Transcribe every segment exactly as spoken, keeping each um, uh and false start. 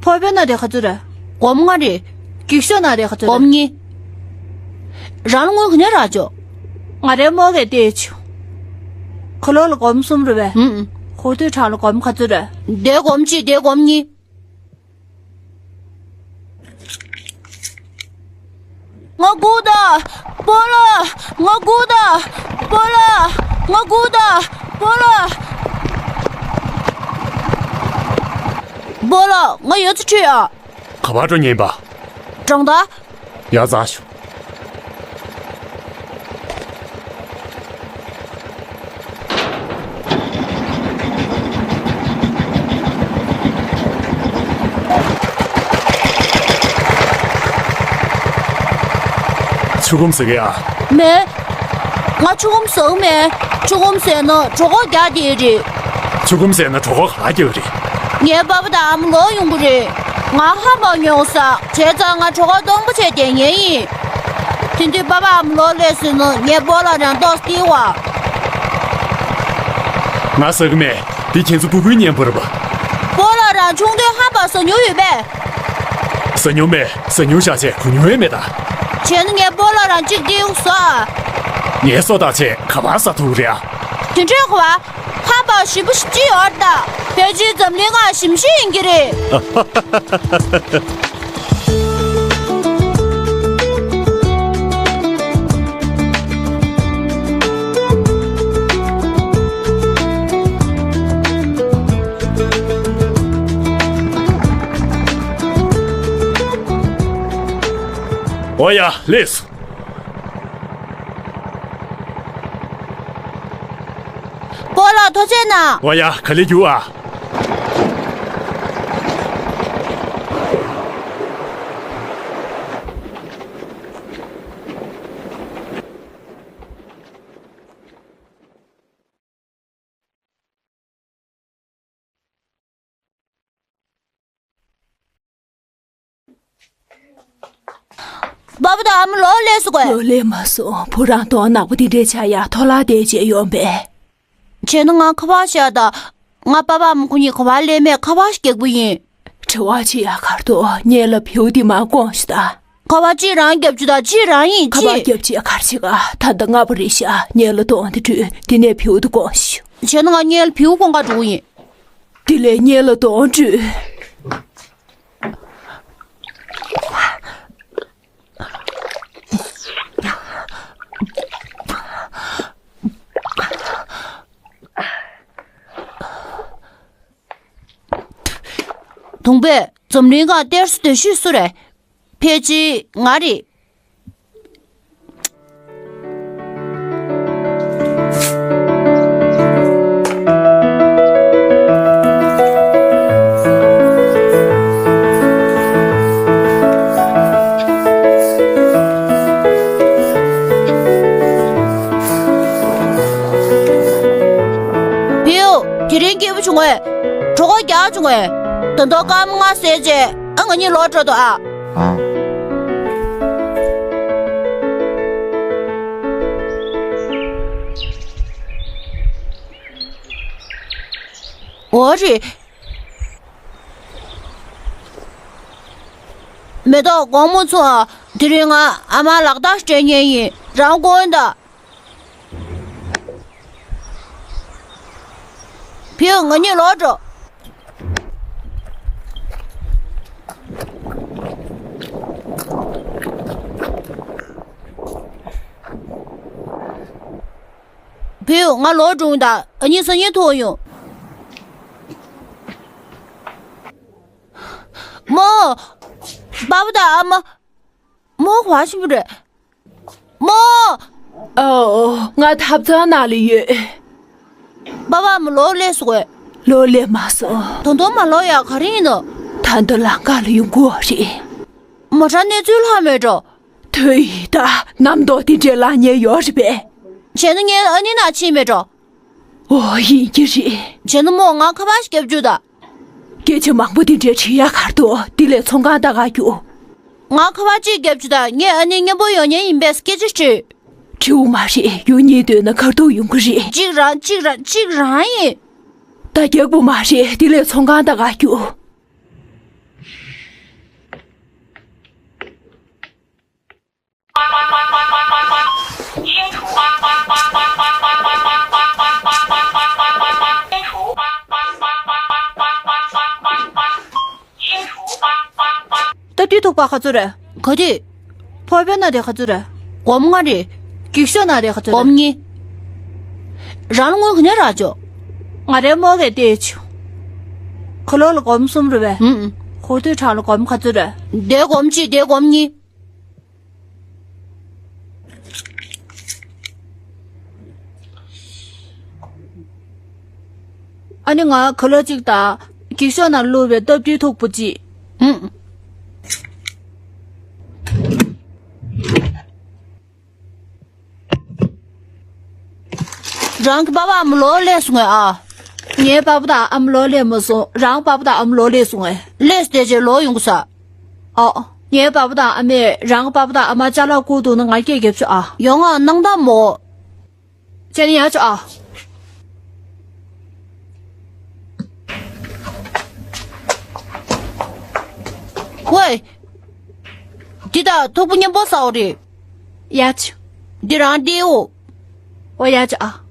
ཕོར་པའི་ནང་དེ་ག་ཚོད་རེད། སྒོར་མོ་ལྔ་རེད། འགྱིག་ཤོག་ནང་དེ་ག་ཚོད་རེད། སྒོར་མོ་གཉིས། རང་ལ་དངུལ་ག་ནས་རག་ཅོ། ང་རའི་རྨོ་གིས་སྟེར་ཅོ། ཁ་ལོ་ལ་སྒོར་མོ་གསུམ་རེད་པས། ཧུམ། ཧོ་ཐོས་གྲངས་ལ་སྒོར་མོ་ག་ཚོད་རེད། དེ་སྒོར་མོ་གཅིག་དེ་སྒོར་མོ་གཉིས། ང་སྒུག་དང་། སྤོ་ལགས། ང་སྒུག་དང་། སྤོ་ལགས། ང་སྒུག་དང་། སྤོ་ལགས། སྤོ་ལགས། ང་ཡོད་ཚད་ཁྲིད་ཨ། ག་པར་འགྲོ་ཉན་པ། དྲང་ད། ཡ་ཛ་ཞུ། ཆུ་ཁོམ་ཟ་གི་ཨ། མེད། ང་ཆུ་ཁོམ་ཟ་གི་མེད། ཆུ་ཁོམ་ཟས་ན་གྲོད་ཁོག་རྒྱགས་བསྡད་རེད། ཆུ་ཁོམ་ཟས་ན་གྲོད་ཁོག་ག་རྒྱགས་རེད། ངའི་པ་ཕ་དང་ཨ་མ་ལོག་ཡོང་གི་རེད། ང་ཧམ་པ་ཉོ་ས་བྱས་ཙང་ང་གྲོད་ཁོག་སྟོང་པ་བྱས་བསྡད་ངེས་ཡིན། དེ་དུས་པ་ཕ་ཨ་མ་ལོག་སླེབས་སོང་ན་ངའི་སྤོ་ལགས་རང་ཏོག་ཙམ་སྟེར་བ། ང་ཟ་གི་མེད། འདི་ཁྱེད་ཚོ་སྤུ་གུའི་གཉེན་པོ་རེད་པ། སྤོ་ལགས་རང་ཆུང་དུས་ཧམ་པ་ཟ་མྱོང་ཡོད་པས། ཟ་མྱོང་མེད། ཟ་མྱོང་བཞག་བྱས་གོ་མྱོང་ཡང་མེད་ད། བྱས་ན་ངའི་སྤོ་ལགས་རང་གཅིག་སྟེར་ཟོ་ཨ། ངའི་སོ་ཐག་ཆད་ག་པར་ཟ་ཐུབ་རེད་ཨ། དེ་འདྲའི་གོ་བ། ཧམ་པ་ཞིམ་པོ་ཞིག་ཅི་ཡོད་ད། ཕལ་ཆེར་འཛམ་གླིང་ང་ཞིམ་ཤོས་ཡིན་གྱི་རེད། འོ་ཡ་ལེས། སྤོ་ལགས་ཐུགས་རྗེ་གནང་། འོ་ཡ་ག་ལེར་རྒྱུགས་ཨ། པ་ཕ་དང་ཨ་མ་ལོག་སླེབས་སོང་གས། ལོག་སླེབས་མ་སོང་། བུ་རང་དོན་ནག་པོ་འདི་འདྲའི་ཆགས་ཡ་ཐོག་ལ་བསྡད་བྱས་ཡོང་པས། བྱས་ན་ང་ཁ་པར་བཞག་དང་། ང་པ་ཕ་ཨ་མ་ཁོ་གཉིས་ག་པར་སླེབས་མེད་ཁ་པར་ཞིག་རྒྱག་པ་ཡིན། དྲི་བ་ཅི་ཡ་གར་དོ་ཉེ་ལ་བེའུ་འདི་མ་དགོངས་ཤི་ད། ཁ་པར་གཅིག་རང་རྒྱབ་ཆུ་དང་གཅིག་རང་ཡིན་ཁ་པར་གཅིག་རྒྱབ་ཆུ་ཡ་གར་ཆི་ག་ད་ལྟ་ང་པ་རེད་ཤ་ཉེ་ལ་གཏོང་དེ་དྲུད་དེ་ནས་བེའུ་དུ་དགོངས་ཤི། བྱས་ན་ང་ཉེ་ལ་བེའུ་ཁོང་ཁ་འགྲོ་གི་ཡིན། དེ་ལས་ཉེ་ལ་གཏོང་དྲུད། དུང་པས་འཛམ་གླིང་གང་གཏེར་སུ་དེ་ཤུས་སུ་རེད། ཕལ་ཆེར་ང་རེད། བེའུ། དེ་རིང་སྐྱིད་པོ་བྱུང་ངས། གྲོད་ཁོག་རྒྱགས་བྱུང་ངས། ད་དུང་སྐར་མ་ལྔ་ཟས་རྗེས་ཨ་ང་གཉིས་ལོག་འགྲོ་དོ་ཨ། འོ་རེད། མེ་ཏོག་དགོང་མོ་ཚོ་ཨ། དེ་རིང་ང་ཨ་མ་ལག་རྟགས་སྤྲད་མཁན་ཡིན། རང་དགོངས་དང་། བེའུ་ང་གཉིས་ལོག་འགྲོ། བེའུ་ང་ལོག་འགྲོ་ད། ཨ་ནི་སང་ཉིན་ཐུག་ཡོང་། མོ། པ་ཕ་དང་ཨ་མ། མོ་ག་པར་ཕྱིན་པ་རེད། མོ། ཨོ། ང་ཐབ་ཚང་ནང་ལ་ཡོད། པ་ཕ་ཨ་མ་ལོག་སླེབས་སོང་ངས། ལོག་སླེབས་མ་སོང་། ད་དུང་མ་ལོག་ཡ་ག་རེ་ཡིན་ནམ། ད་ལྟ་ལམ་ཁ་ལ་ཡོང་གི་ཡོད་རེད། མོ་ཊ་གནས་ཚུལ་ལྷག་མེད་འགྲོ། ཐོས་ཡིན་ད། རྣམ་རྟོག་དེ་འདྲའི་ལངས་ཉེན་ཡོད་རེད་པས། བྱས་ན་ངའི་ཨ་ནེ་ནང་ཕྱིན་མེད་འགྲོ། ཨོ་ཡིན་གྱི་རེད། བྱས་ན་མོ་ང་ཁ་པར་ཞིག་རྒྱབ་རྒྱུ་ད། སྐད་ཆ་མང་པོ་དེ་འདྲའི་དྲི་ཡ་གར་འདུག་དེ་ལས་ཚོང་ཁང་ལྟ་ག་རྒྱུགས། ང་ཁ་པར་གཅིག་རྒྱབ་རྒྱུ་ད། ངའི་ཨ་ནེ་མཉམ་པོ་ཡོང་ཉེན་ཡིན་པས་སྐད་ཆ་དྲིས། དྲིའུ་མ་རེད། ཡོང་ཉེན་འདོད་ན་ཁ་ཐུག་ཡོང་གི་རེད། གཅིག་རང་གཅིག་རང་གཅིག་རང་ཡིན། ད་རྒྱག་པོ་མ་རེད། དེ་ལས་ཚོང་ཁང་ལྟ་ག་རྒྱུགས། སྟབས་བདེ་ཐུག་པ་ག་ཚོད་རེད། ག་དུས། ཕོར་པའི་ནང་དེ་ག་ཚོད་རེད། སྒོར་མོ་ལྔ་རེད། འགྱིག་ཤོག་ནང་དེ་ག་ཚོད་རེད། སྒོར་མོ་གཉིས། རང་ལ་དངུལ་ག་ནས་རག་ཆོག་ང་རའི་རྨོ་གིས་སྟེར་བྱུང་། ག་ལོ་ལ་སྒོར་མོ་གསུམ་རེད་པས། ཧུམ། ཧུར་ཐུག་གྲངས་ལ་སྒོར་མོ་ག་ཚོད་རེད། དེ་སྒོར་མོ་གཅིག་དེ་སྒོར་མོ་གཉིས། ཨ་ནི་ང་ག་ལོ་གཅིག་དང་འགྱིག་ཤོག་ནང་བླུགས་པའི་སྟབས་བདེ་ཐུག་པོ་གཅིག་ཨུམ། རང་གི་པ་ཕ་ཨ་མ་ལོག་སླེབས་སོང་ངས་ཨ། ངའི་པ་ཕ་དང་ཨ་མ་ལོག་སླེབས་མ་སོང་། རང་པ་ཕ་དང་ཨ་མ་ལོག་སླེབས་སོང་ངས། སླེབས་བསྡད་རྗེས་ལོག་ཡོང་གི་ས། ཨ། ངའི་པ་ཕ་དང་ཨ་མས་རང་པ་ཕ་དང་ཨ་མ་ཅ་ལག་བསྐུར་འདུག་ན་ང་སྐད་རྒྱབ་ཤོག་ཨ། ཡོང་ང་སྣང་དག་མོ། ཅན་ཡ་ཅོ་ཨ། ཝེ། འདི་ད་ཐུག་པ་མཉམ་པོ་ཟ་བ་རེད། ཡ་ཅོ། འདི་རང་འདི་འོ། ཨོ་ཡ་ཅོ་ཨ།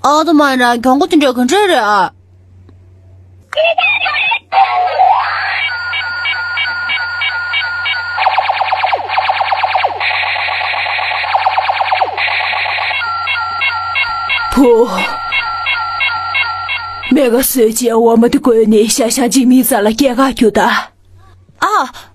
ཨ་ཏུ་མ་ན་གྱོང་གུན་དེ་འདྲ་ག་འདྲ་རེད་ཨ། བུ། མེ་ག་སོས་ཅེ་འོ་མ་དེ་གོས་ནས་ཤ་ཤ་འཇིགས་མེད་རྩ་ལ་སྐྱེལ་ག་རྒྱུ་ད། ཨ།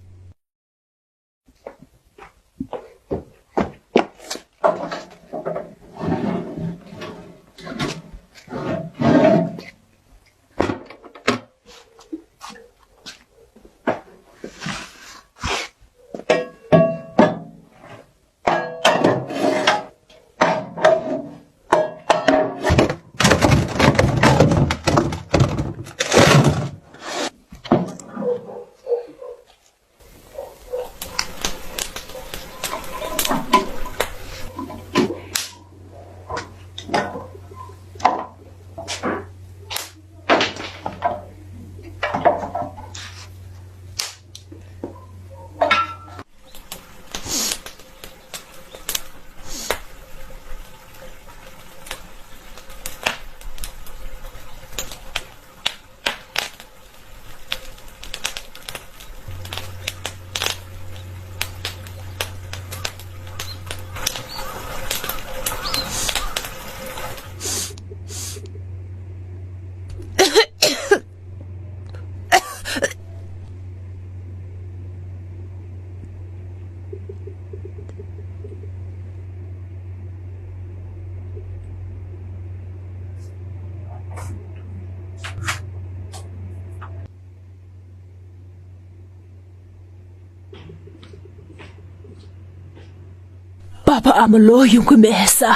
པ་ཕ་ཨ་མ་ལོག་ཡོང་གི་མེད་ས།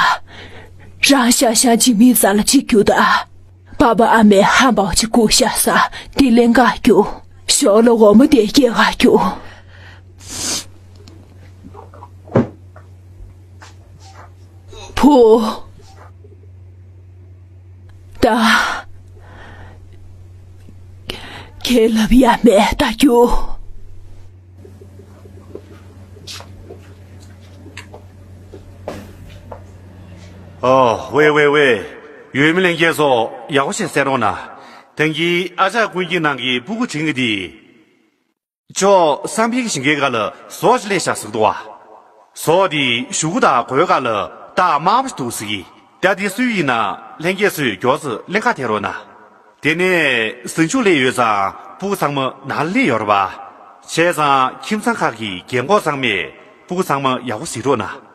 རང་ཤ་ཤ་འཇིགས་མེད་རྩ་ལ་གཅིག་རྒྱུགས་ད། པ་ཕ་ཨ་མས་ཧམ་པ་ཅིག་བསྐུར་ཤག་ས་དེ་ལེན་ག་རྒྱུགས། ཞོར་ལ་འོ་མ་དེ་སྐྱེལ་ག་རྒྱུགས། བུ། ད། ཁྱེད་ལབ་ཡ་མེད་ད་རྒྱུགས། ཨོ། ཝེ་ཝེ་ཝེ། ཡུལ་མི་ལྷན་རྒྱས་ཚོ་ཡག་པོ་ཞིག་གསན་རོགས་གནང་། དེང་གི་ཨ་ཅག་ཀུན་གྱི་ནང་གི་སྤུ་གུ་བྱིངས་ཀྱི་དེ། ཅོ་བསམ་འཕེལ་གྱི་ཞིང་ཁའི་སྒང་ལ་ཟོག་ཅིག་སླེབས་ཤག་ཟེར་གི་འདུག་བ། ཟོག་དེ་གཞུག་གུ་དང་གོས་སྒང་ལ་རྟགས་དམར་པོ་ཞིག་འདུག་ཟེར་གི། ད་དེ་སུའི་ཡིན་ན་ལྷན་རྒྱས་ཚོས་མགྱོགས་ཙམ་ལེན་ཁ་ཐེབས་རོགས་གནང་། དེ་ནས་ཟིང་ཆུ་སླེབས་ཡོད་ཙང་སྤུ་གུ་ཚང་མ་ནང་ལ་སླེབས་ཡོད་རེད་པ། བྱས་ཙང་ཁྱིམ་ཚང་ཁག་གི་རྒན་འཁོགས་ཚང་མས་སྤུ་གུ་ཚང་མ་ཡག་པོ་གཟིགས་རོགས་གནང་།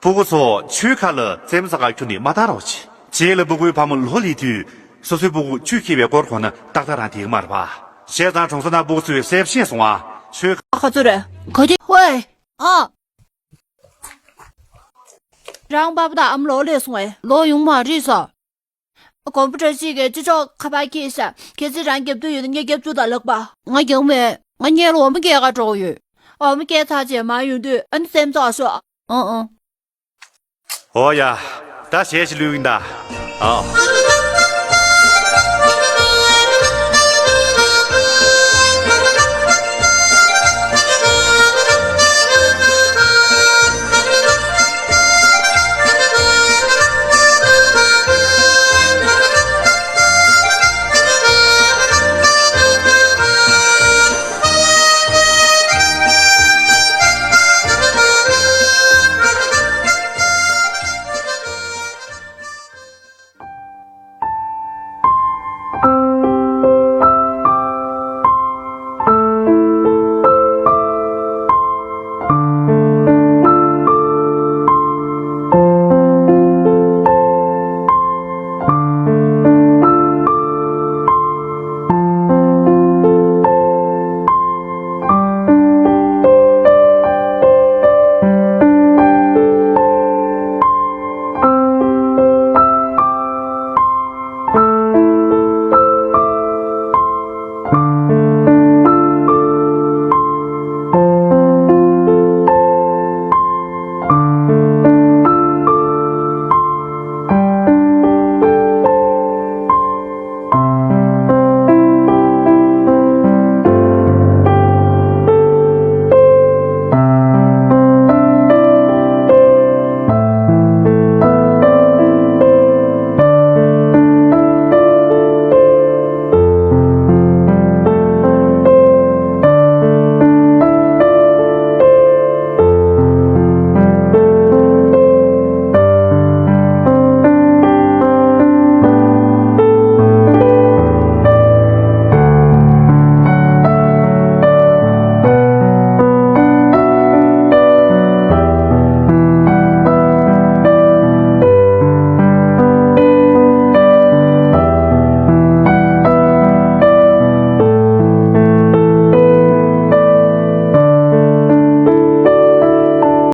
སྤུ་གུ་ཚོ་ཆུའི་ཁ་ལ་རྩེད་མོ་རྩེ་གར་ཁྱོན་ནས་མ་བཏང་རོགས་གྱིས། རྗེས་ལ་སྤུ་གུའི་ཕ་མ་ལོག་སླེབས་དུས་སོ་སོའི་སྤུ་གུ་ཆུས་འཁྱེར་བའི་སྐོར་གོ་ན་ཏག་ཏག་རང་བསྡད་ཀྱི་མ་རེད་པ། བྱས་ཙང་གྲོང་གསེབ་ནང་སྤུ་གུ་ཚོས་གསལ་པོ་ཤེས་སོང་ཨ། ཆུའི་ཁ། ཁ་ཚོད་རེད། ག་དུས། ཧོས། ཨ། རང་པ་ཕ་དང་ཨ་མ་ལོག་སླེབས་སོང་ངས། ལོག་ཡོང་མ་རེད་ས། དགོན་པ་འདྲ་ཅིག་གི་སྤྱི་ཚོགས་ཁ་པར་ཁྱེར་ཤག་གལ་སྲིད་རང་རྒྱབ་རྒྱུ་ཡོད་ན་ངས་རྒྱབ་བཅུག་དང་ལབ་པ། ང་རྒྱབ་མེད། ང་གཉལ་འོ་མ་སྐྱེལ་ག་འགྲོ་གི་ཡོད། འོ་མ་སྐྱེལ་ཚར་རྗེས་མར་ཡོང་དུས་ཨ་ནི་སེམས་ཚོགས་ཤོག་ཨང་ཨང་། ཨོ་ཡ། ད་གཞས་ཤིག་བླུག་ཡིན་ད། ཨོ།